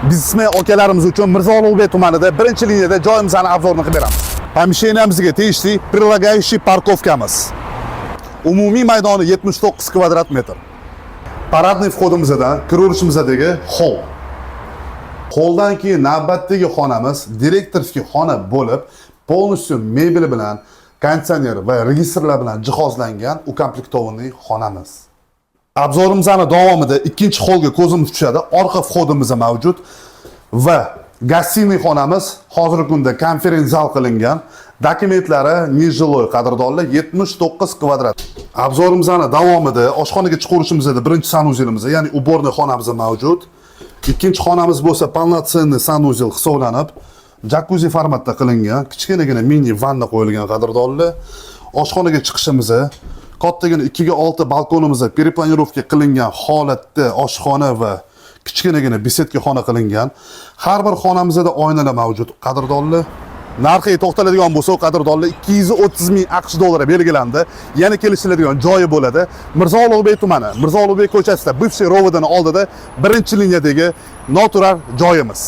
Biznesmen akalarimiz uchun Mirzo Ulug'bek tumanida birinchi liniyada joyimizni обзор ini qilib beramiz. Помещения mizga tegishli прилагающий парковка miz. Umumiy maydoni 79 kvadrat metr. Парадный вход imizdan kiraverishimizdagi холл. Холл dan keyin navbatdagi xonamiz директорский xona bo'lib, полностью mebel bilan, konditsioner va registrlar bilan jihozlangan укомплектованный xonamiz. Обзор imizni davomida ikkinchi холл ga ko'zimiz tushadi. Orqa вход imiz mavjud va гостиный xonamiz hozirgi kunda konferens-zal qilingan. Dokumentlari нежилой, qadrdonlar, 79 kvadrat. Обзор imizni davomida oshxonaga chiqaverishimizda birinchi санузел imiz, ya'ni уборный xonamiz mavjud. Ikkinchi xonamiz bo'lsa полноценный санузел hisoblanib, jakuzi formatda qilingan, kichkinagina mini vanna qo'yilgan, qadrdonlar. Oshxonaga chiqishimizni kattagina 2 ga 6 balkonimizda перепланировка qilingan holatda oshxona va kichkinagina беседка xona qilingan. Har bir xonamizda oynalar mavjud, qadrdonlar. Narxiga to'xtaladigan bo'lsak, qadrdonlar, 230 ming AQSh dollari belgilandi. Yana kelishiladigan joyi bo'ladi. Mirzo Ulug'bek tumani, Mirzo Ulug'bek ko'chasida, бывший РОВД ni oldida birinchi liniyadagi noturar joyimiz.